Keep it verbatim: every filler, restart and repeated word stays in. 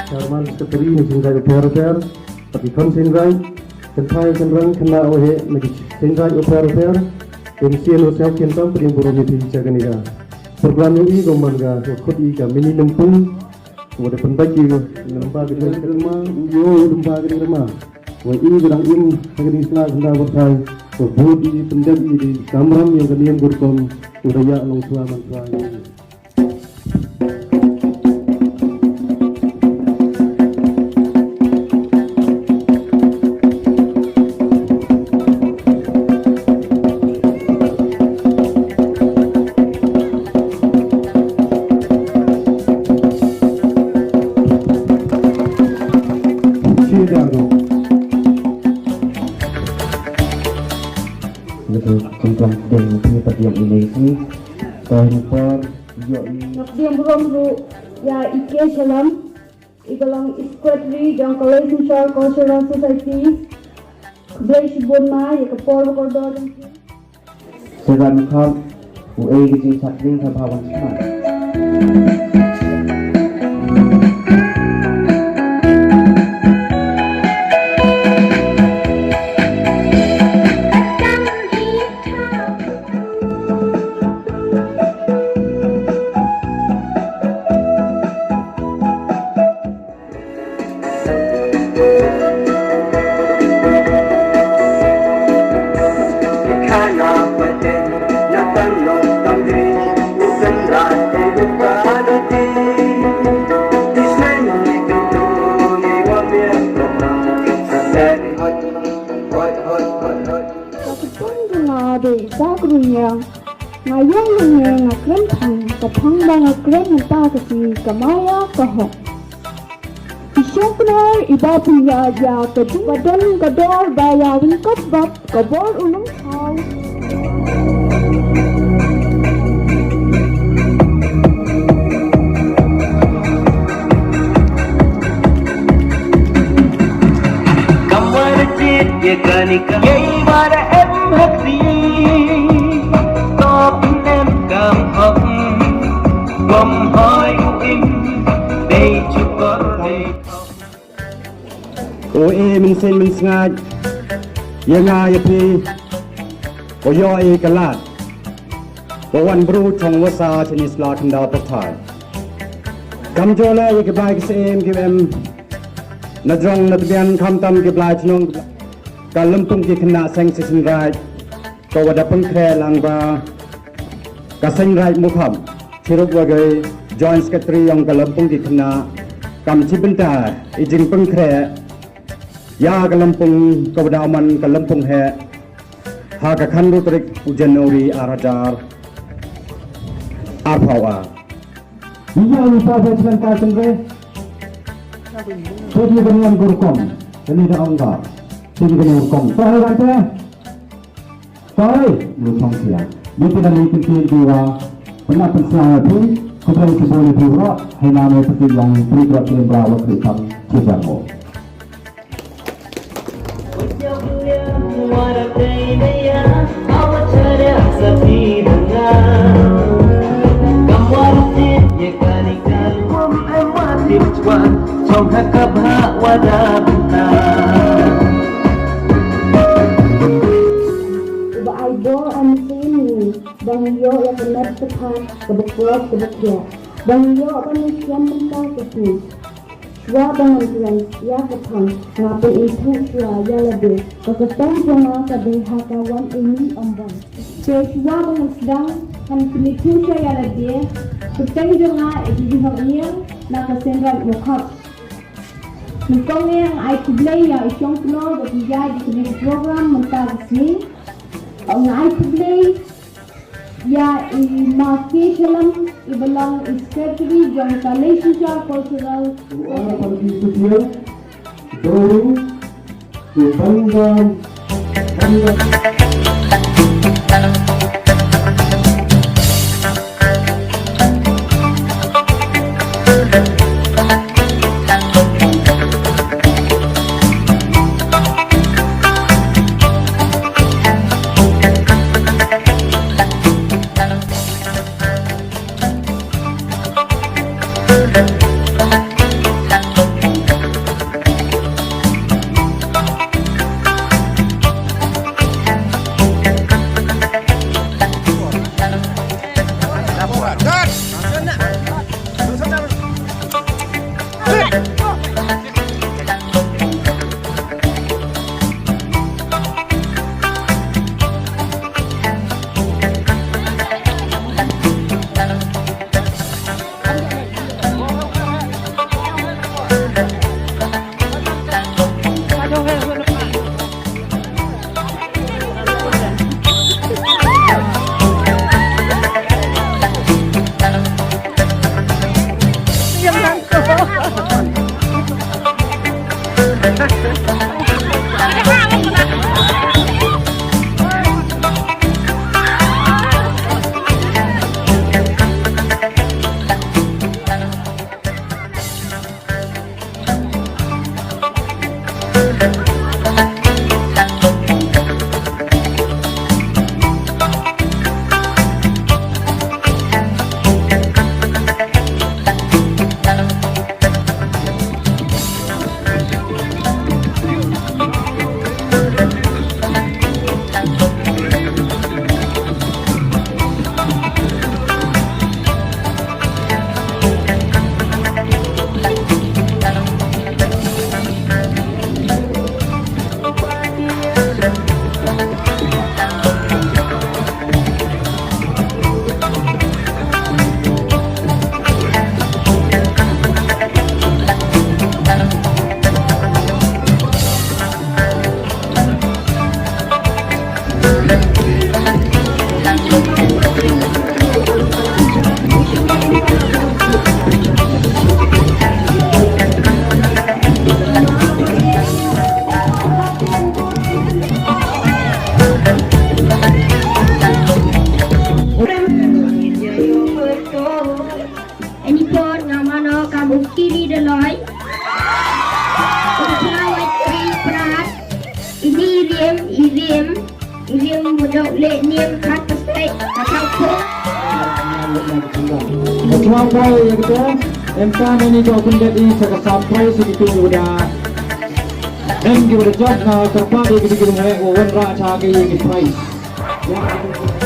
Chairman Secretary na Seiñraij Upper Upper, bad ki khon Seiñraij, kynthai kynrang khynnah waheh na ki Seiñraij Upper Upper, MCN wa Sniawbhalang, pdiang burom ïa phi sha kane ka program ïa i ko man ka khot i ka mini lympung. Wa da pynbeit ki ngrymba ki ngrymba, u yo ngrymba ki ngrymba. Wa i ka dang im ha ka ding sla kynda wa thai. Wa bud i pyndep i di kamram ïa ka niam ka rukom. U da ïa long sla man sla. Nga pdiang burom ruh ïa i K Shalom, i ba long i secretary jong ka Laisynshar Cultural Society. Khublei shibun ma ïa ka por ba kordor jong phi. Sngewbha kham u ei ka jingshakri kaba wan sngewbha. Ka kyrteng jong nga dei Sakru Ngiang. Nga ïeng hangne nga kren phang, ka phang ba nga kren mynta ka sngi ka maya ka hok. I shongknor i ba pynïaid ïa ka jingpyndon ka dor ba ïa ryngkat bad ka bor u nongthaw. Kam wada kit ïa kane ka, ïa i wada em ha kri. To pyn em kam hok. Bom hoi u im, dei chukor dei. U e mynsiem mynsngaid ïa nga ïa phi. U ïoh i ka lad ba wan bru chong wasa chini sla khyndaw pyrthai. Kam jole ïa ki blai ki syiem ki em na jrong na tbian khamtam ki blai chnong ka lympung ki khynnah seng shisien raij. Ka wada pynkhreh lang ba ka Seiñraij Mukham chirup wa ka Joint Secretary yong ka lympung ki khynnah kam chi bynta i jingpynkhreh ïa ka lympung ka wada man ka lympung heh ha ka khatynriew tarik u January ar hajar arphew ar. Ïa ni pa ba chilan ka sengre. Put ni ka niam ka rukom. Kani da ong ba. Put ni ka niam rukom. To hai kan te. Sorry, lu thong sia. Ni pynah ni kynti diwa. Pynah pynsngaw ïa phi, khublei shibun ïa phi baroh. Hai na me pynti long pynti baroh klim bra wa kri pang. Khublei shibun. Uba ai bor ai mynsiem ïa ngi, ba ngin ïoh ïa ka met ka phad, kaba kop kaba khiah. Ba ngin ïoh ban ïashem mynta ka sngi. Shuwa ba ngan kren ïa ka phang, nga pynithuh shuwa ïa lade, ba ka kyrteng jong nga ka dei ha ka wan ei ni Ombor. Te shuwa ba ngan sdang, ngan pynithuh shuwa ïa lade, ka kyrteng jong nga i Didi Hok Ngiang, na ka Seiñraij Mukhap. Nyngkong eh nga ai khublei ïa i shongknor ba phi ïaid ïa kane ka program mynta ka sngi. Nga ai khublei ïa i Ma K Shalom, i ba long i secretary jong ka Laisynshar Cultural. U ar ban ki tu dia, drawing, u ban ban, ban ban. Ka sngewthuh. Ka sngewthuh ïa kata. Em, ka mane ka khyndiat i sa ka surprise ïa kito kiba da em, kiba da jop, nga kyrpad ïa kito kiba nang wanrah cha ka ïa ki prize. Ïa.